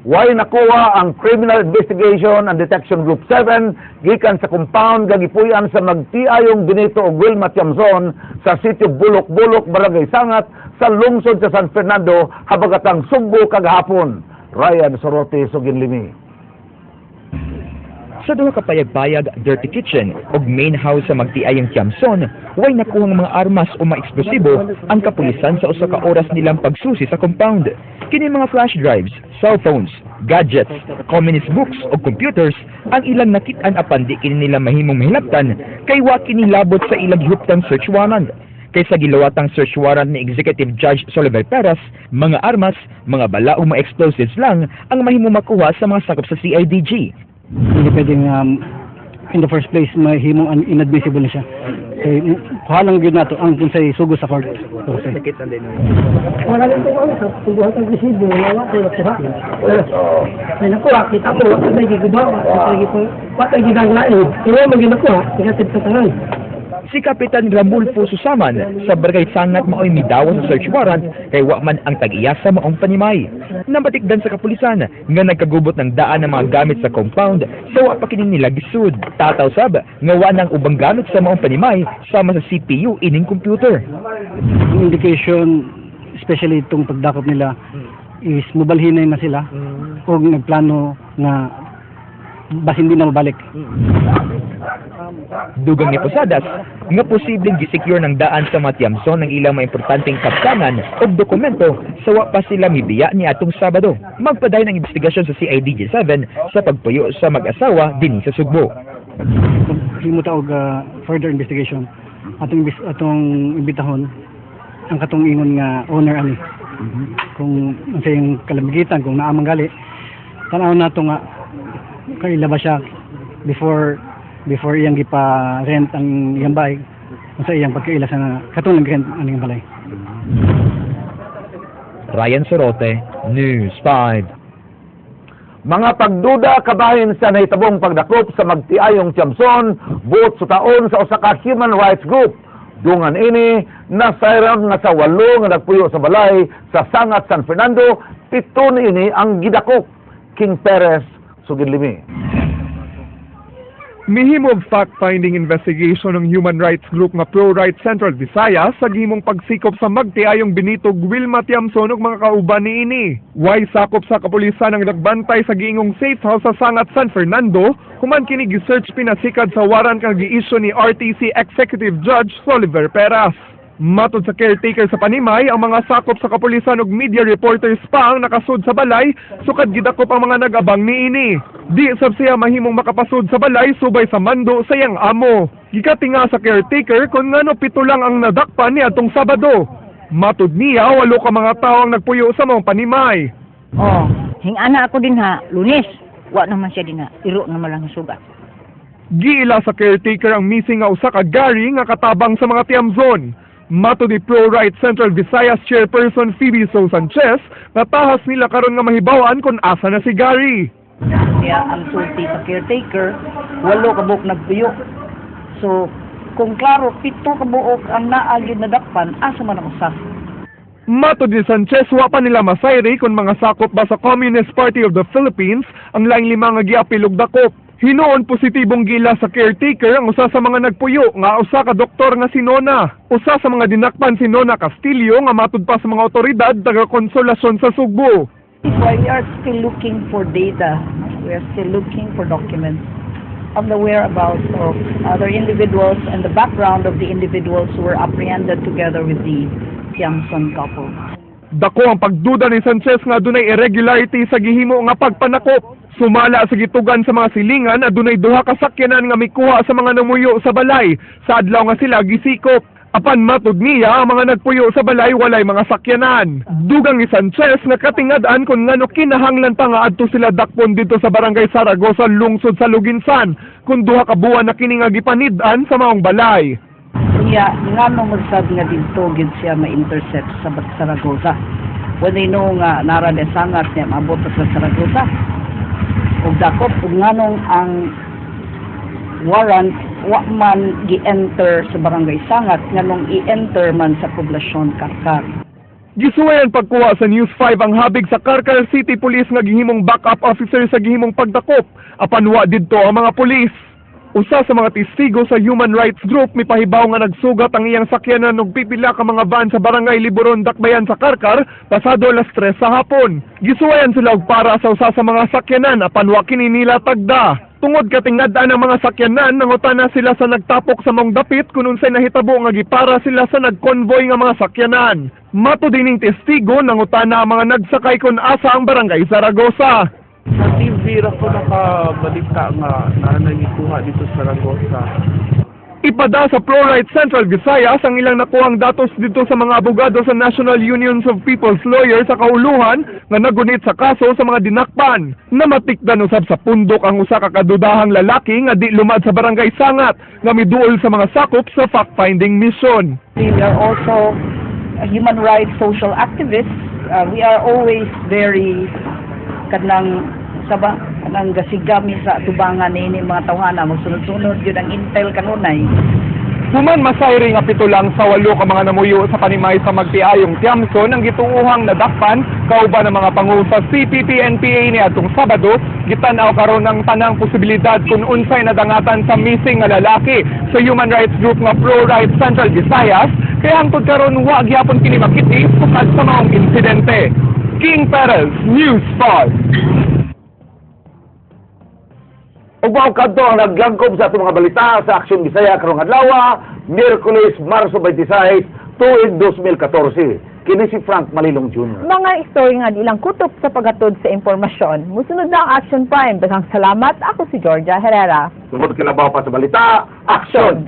Way nakuha ang Criminal Investigation and Detection Group 7 gikan sa compound nga gipuy-an sa magtiayong Benito ug Wilma Tiamzon sa sitio Bulok-Bulok, Barangay Sangat sa lungsod sa San Fernando habagatang Sugbo kagahapon. Ryan Sorote, Suginlimi. Sa duha ka payag-payag, dirty kitchen ug main house sa magtiayang Tiamzon, way nakuhang mga armas o mga eksplosibo ang kapulisan sa usa ka oras nilang pagsusi sa compound. Kini mga flash drives, cell phones, gadgets, communist books ug computers ang ilang nakit-an, apan di kini nila mahimong mahilabtan kay wa kini labot sa ilang gihuptang search warrant. Kay sa gilawatang search warrant ni Executive Judge Soliver Perez, mga armas, mga bala o mga explosives lang ang mahimong makuha sa mga sakop sa CIDG. Hindi pwedeng in the first place mahimong inadmissible na siya. Kay kuha lang gyud nato ang kung say sugo sa court. Okay. Wala rin po ako sa pagbuhat ng resibo, wala ko nakuha. May nakuha, kita ko, wala tayo giguba, wala tayo wala tayo ginaglain. Pero mo ginakuha, ihatid sa tanan. Si Kapitan Ramulfo Susaman sa Barangay Sangat maoy midawa sa search warrant kay wa man ang tag-iya sa maong panimay. Nabatikdan sa kapulisan nga nagkagubot ng daan ng mga gamit sa compound sa wa pa kini nila gisud. Tataw sab nga wa nang ubang gamit sa maong panimay sama sa CPU ining computer. Ang indication, especially itong pagdakop nila, is mubalhinay na sila o nagplano nga basin di na mabalik. Dugang ni Posadas nga posibleng gisecure ng daan sa mga Tiamzon ng ilang mga importanteng kaptangan o dokumento sa wa pa sila mibiya ni atong Sabado. Magpadayon ang investigasyon sa CIDG 7 sa pagpuyo sa mag-asawa dinhi sa Sugbo. Himo ta og further investigation. Atong imbitahon ang katong ingon nga owner ani. Kung unsa yung kalamigitan, kung naa man gali, tan-aw nato nga kaila ba siya before iyang gipa-rent ang iyang balay, unsa iyang pagkaila sa katong nag-rent aning balay. Ryan Sorote, News 5. Mga pagduda kabahin sa nahitabong pagdakop sa magtiayong Tiamzon buot sutaon sa usa ka human rights group. Dungan ini, nasayran nga sa walo nga nagpuyo sa balay sa Sangat, San Fernando, 7 niini ang gidakop. King Perez, Suginlimi. Mihimo og fact-finding investigation ng human rights group nga Pro-Rights Central Visayas sa gihimong pagsikop sa magtiayong Benito Wilma Tiamzon ug mga kauban niini. Way sakop sa kapulisan ang nagbantay sa giingong safe house sa Sangat, San Fernando, human kini gi-search pinasikad sa warrant kang gi-issue ni RTC Executive Judge Soliver Peras. Matod sa caretaker sa panimay, ang mga sakop sa kapulisan ug media reporters pa ang nakasud sa balay, sukad gidakop ang mga nag-abang niini. Di sab siya mahimong makapasud sa balay subay sa mando sa iyang amo. Gikatinga sa caretaker kung ngano 7 lang ang nadakpan ni atong Sabado. Matod niya, 8 ka mga tao ang nagpuyo sa maong panimay. Oh, hingana ako din ha, Lunes. Wa naman siya din ha, iro naman lang sugat. Giila sa caretaker ang missing nga usa ka Gary nga katabang sa mga Tiamzon. Matod ni Pro-Right Central Visayas Chairperson Phoebe So Sanchez, natahas nila karon nga mahibaw-an kung asa na si Gary. Kaya ang sulti sa caretaker, 8 ka buok nagpuyo. So, kung klaro, 7 ka buok ang naa gyud nadakpan, asa man ang usa? Matod ni Sanchez, wa pa nila masayri kung mga sakop ba sa Communist Party of the Philippines ang laing 5 nga giapil og dakop. Hinuon positibong gila sa caretaker ang usa sa mga nagpuyo nga usa ka doktor nga si Nona. Usa sa mga dinakpan si Nona Castillo nga matud pa sa mga otoridad taga Konsolasyon sa Sugbo. Why we are still looking for data, we are still looking for documents of the whereabouts of other individuals and the background of the individuals who were apprehended together with the Tiamzon couple. Dako ang pagduda ni Sanchez nga adunay irregularity sa gihimo nga pagpanakop. Sumala sa gitugan sa mga silingan, adunay duha ka sakyanan nga mikuha sa mga namuyo sa balay sa adlaw nga sila gisikop. Apan matud niya, ang mga nagpuyo sa balay walay mga sakyanan. Dugang ni Sanchez nga katingad-an kung ngano kinahanglan pa nga adto sila dakpon dito sa Barangay Zaragoza, lungsod sa Luginsan, kung 2 ka buwan na kini nga gipanid-an sa maong balay. Niya, ngano magsad nga didto gid siya ma-intercept sa Zaragoza? When they know nga nara de Sangat niya maabot sa Zaragoza. Ug dakop ug nganong ang warrant wa man gi-enter sa Barangay Sangat, nganong i-enter man sa poblasyon Carcar? Gisuwayan pagkuha sa News 5 ang habig sa Carcar City Police nga gihimong backup officer sa gihimong pagdakop apan wa didto ang mga pulis. Usa sa mga testigo sa human rights group mipahibaw nga nagsugat ang iyang sakyanan og pipila ka mga van sa Barangay Liboron, Dakbayan sa Carcar pasado alas 3 sa hapon. Gisuwayan sila og para sa usa sa mga sakyanan apan wa kini nila tagda. Tungod katingad-an ang mga sakyanan, nangutana sila sa nagtapok sa maong dapit kung unsay nahitabo nga gipara sila sa nagkonvoy nga mga sakyanan. Matud ining testigo, nangutana ang mga nagsakay kung asa ang Barangay Zaragoza. Sa TV ra ko nakabalita nga naa nagikuha dito sa Zaragoza. Ipada sa ProRight Central Visayas ang ilang nakuhang datos dito sa mga abogado sa National Unions of People's Lawyers sa kauluhan nga nagunit sa kaso sa mga dinakpan. Namatikdan usab sa pundok ang usa ka kadudahang lalaki nga di lumad sa Barangay Sangat nga miduol sa mga sakop sa fact-finding mission. We are also human rights social activists. We are always very kanang saba kanang gasigami sa tubangan niini mga tawhana, magsunod-sunod yun ang intel kanunay. Human masayri nga 7 lang sa 8 ka mga namuyo sa panimay sa magtiayong Tiamson ang gituohang nadakpan kauban ng mga pangu sa CPP-NPA ni atong Sabado, gitan-aw karon ang tanang posibilidad kung unsay nadangatan sa missing nga lalaki sa human rights group nga Pro Rights Central Visayas, kaya hangtod karon wa gyapon kini makiti sukad sa maong insidente. King Perez, News 5. Ug mao kadto ang naglangkob sa atong mga balita sa Aksyon Bisaya karong adlaw, Miyerkules, Marso 26, tuig 2014. Kini si Frank Malilong Jr. Mga istorya nga ilang kutob sa paghatod sa impormasyon. Musunod na ang Action Prime. Daghang salamat. Ako si Georgia Herrera. Tungod kinabaw pa sa balita, aksyon!